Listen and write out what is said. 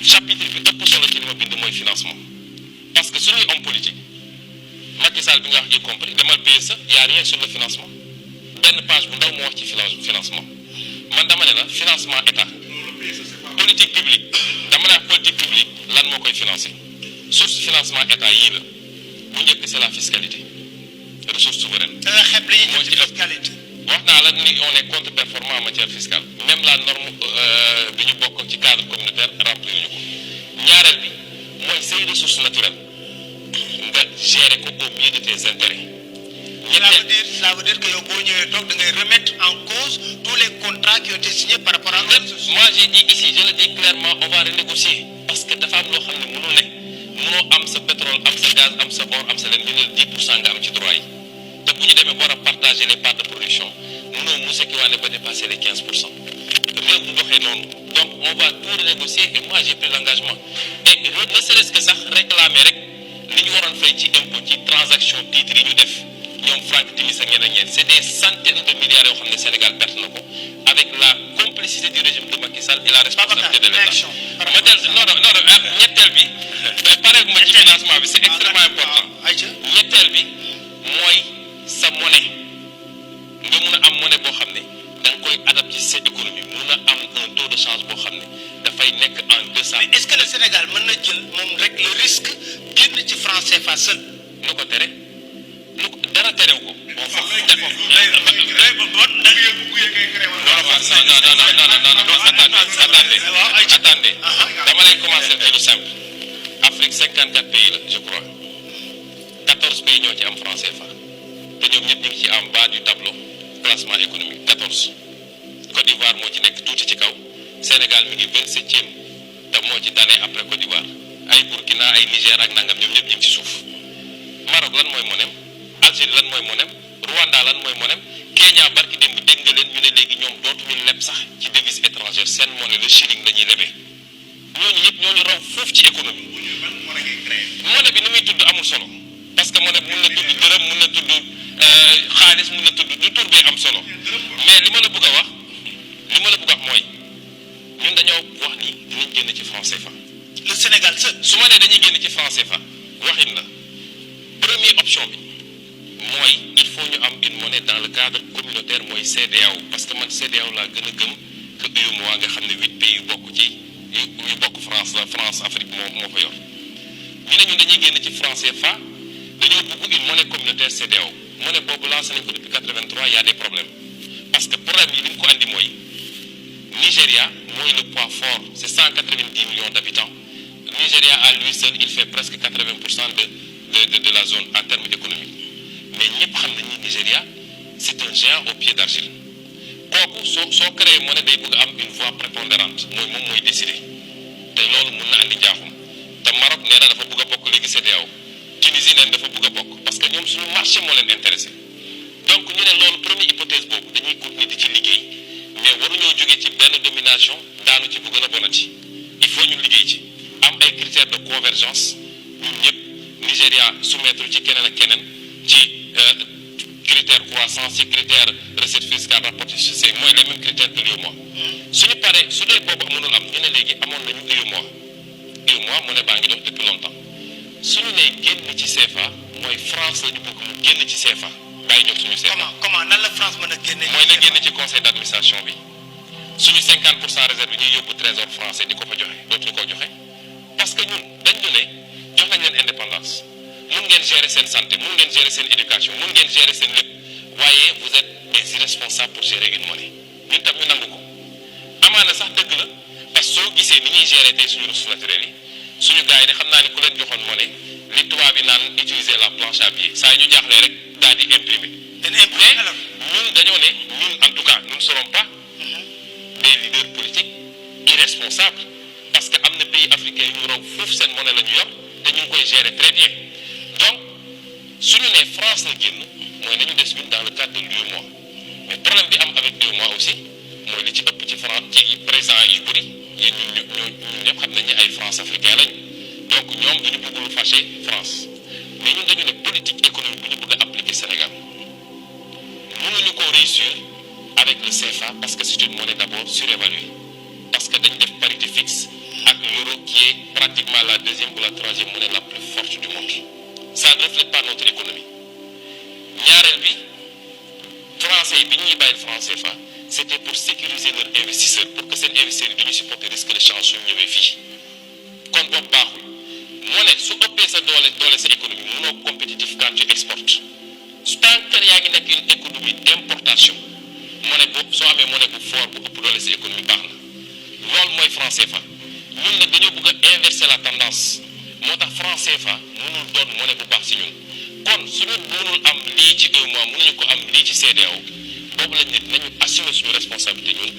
chapitre bi ëpp solo ci li ma bind mooy financement parce que suñuy homme politique Macky Sall bi nga wax y compris demal PSE y a rien sur le financement benn page bu ndaw moo wax ci financement man dama ne la financement état politique publique dama ne la politique publique lan moo koy financer source financement état yii la bu njëkk c'est la fiscalité ressource souveraine. da nga xeeb li ñuy moo ci ëpp fiscalité. wax naa la ni on est contre-performant en matière fiscale même la norme bi ñu bokk ci cadre communautaire remplir ñu ko ñaareel bi mooy say ressources naturelles nga gérer ko au mieux de tes intérêts. Ça veut dire que yow boo ñëwee toog da ngay remettre en cause tous les contrats qui ont été signés par rapport à nos moi j'ai dit ici je le dis clairement on va renégocier parce que dafa am loo xam ne mënul ne mënoo am sa pétrole am sa gaz am sa or am sa leen ñu ne 10% nga am ci droit yi te bu ñu demee war a partager les parts de production mënoo musa ki waane ba dépasser les 15%. réew bu doxee noonu donc on va tout renégocier et moi j'ai pris l'engagement et ne serait-ce que sax réclamer rek li ñu waroon fay ci impôt ci transaction titres yi ñu def ñoom Franck Timis ak ñeneen ñeen c'est des centaines de milliards yoo xam ne Sénégal perte na ko avec la complicité du régime de Macky Sall et la responsabilité de l'État. ma del non ñetteel bi pareegu ma ci financement bi c'est extrêmement important ñetteel bi mooy sa monnaie nga mun a am monnaie boo xam ne da nga koy adapté ci sa économie mun a am un taux de change boo xam ne dafay nekk en 200. mais est-ce que le Sénégal mën na jël moom rek le risque génn ci franc CFA seul. nu ko tere nu ko dara terew ko. bon attendez dama lay commencer ci lu simple Afrique 54 pays la je crois 14 pays ñoo ci am franc CFA te ñoom ñëpp ñu ngi ci en bas du tableau classement économique 14 Côte d'Ivoire moo ci nekk tuuti ci kaw Sénégal mi ngi 27e te moo ci tane après Côte d'Ivoire ay Burkina ay Niger ak nangam ñoom ñëpp ñu ngi ci suuf Maroc lan mooy monem Algérie lan mooy monem Rwanda lan mooy monem Kenya barki démb dégg nga leen ñu ne léegi ñoom dootuñu leb sax ci devise étrangère seen monnaie le shilling la ñuy lebee ñooñu ñëpp ñooñu raw foofu ci économie monnaie bi ni muy tudd amul solo parce que monnaie mun na tudd dërëm mun na tudd xaalis mun na tudd du tur bee am solo mais li ma la bëgg a wax mooy ñun dañoo wax ni dinañ génn ci franc CFA. le Sénégal su ma nee dañuy génn ci franc CFA waxin la première option bi mooy il faut ñu am une monnaie dans le cadre communautaire mooy CEDEAO parce que man CEDEAO laa gën a gëm que UEMOA nga xam ne 8 pays yu bokk ci yu bokk France la France Afrique moo fa yor ñu ne ñun dañuy génn ci franc CFA dañoo bëgg une monnaie communautaire CEDEAO monnaie boobu lancé nañ ko depuis 83 y a des problèmes parce que problème yi li mu ko andi mooy Nigeria mooy le poids fort c'est 190 millions d'habitants Nigeria à lui seul il fait presque 80% de la zone en termes économiques mais ñëpp xam nañu Nigeria c'est un géant au pied d'argile kooku soo créé monnaie day bëgg am une voix prépondérante moom mooy décider te loolu mun na andi njaaxum te Maroc nee na dafa bëgg a bokk léegi CEDEAO Tunisie neen dafa bëgg a bokk parce que ñoom suñu marché moo leen intéressé donc ñu ne loolu première hypothèse boobu dañuy continuer di ci liggéey mais waruñoo jógee ci benn domination daanu ci bu gën a bonati il faut ñu liggéey ci am ay critères de convergence ñun ñëpp Nigéria soumettre ci keneen ak keneen ci critère croissance ci critère recette fiscale rapportée c'est mooy les mêmes critères que l'UEMOA suñu paree su dee boobu mënul am ñu ne léegi amoon nañu UEMOA mu ne baa ngi dox depuis longtemps suñu nee génn ci CFA mooy France la ñu bëgg mu génn ci CFA bàyyi ñoom suñu CFA. comment nan la France mën a génne. mooy na génn ci conseil d'administration bi suñu 50% réserve ñuy yóbbu trésor français di ko fa joxe dootuñu ko joxe parce que ñun dañ ñu ne jox nañ leen indépendance mun ngeen gérer seen santé mun ngeen gérer seen éducation mun ngeen gérer seen lépp waaye vous êtes des irresponsables pour gérer une monnaie ñun tam ñu nangu ko amaana sax dëgg la parce que soo gisee ni ñuy gérer tey suñu ressources naturelles yi suñu gars yi de xam naa ni ku leen joxoon monnaie li tubaab yi naan utiliser la planche à billets saa ñu jaaxlee rek daal di imprimer. mais ñun dañoo ne ñun en tout cas nous ne serons pas des leaders politiques irresponsables parce que am na pays africains yu ñu raw foofu seen monnaie la ñu yor te ñu ngi koy gérer très bien donc suñu nee France la génn mooy nañu des ñun dans le cadre de l'UEMOA mais problème bi am avec l'UEMOA aussi mooy li ci ëpp ci France ci président yu bëri yéen ñun ñëpp xam nañ ne ay France africain lañ donc ñoom duñu bëgg lu fâché France mais ñun dañu ne politique économique bu ñu bëgg a appliquer Sénégal mënuñu ko réussir avec le CFA parce que c'est une monnaie d'abord surévaluée parce que dañu def parité fixe ak l'euro qui est pratiquement la deuxième ou la troisième monnaie la plus forte du monde. Ça ne reflète pas notre économie. ñaareel bi français yi bi ñuy bàyyi franc CFA c'était pour sécuriser leurs investisseurs pour que seen investisseurs yi duñu supporter risque de change suñu ñëwee fii kon boobu baaxul monnaie su ëppee sa doole sa économie mënoo compétitif quand tu exportes tant que yaa ngi nekk une économie d'importation monnaie boobu soo amee monnaie bu fort bu ëpp doole sa économie baax na loolu mooy franc CFA ñun nag dañoo bëgg a inverser la tendance moo tax franc CFA mënul doon monnaie bu baax si ñun kon suñu mënul am lii ci un mois mënuñu ko am lii ci CEDEAO boobu lañ ne nañu assumer suñu responsabilité ñun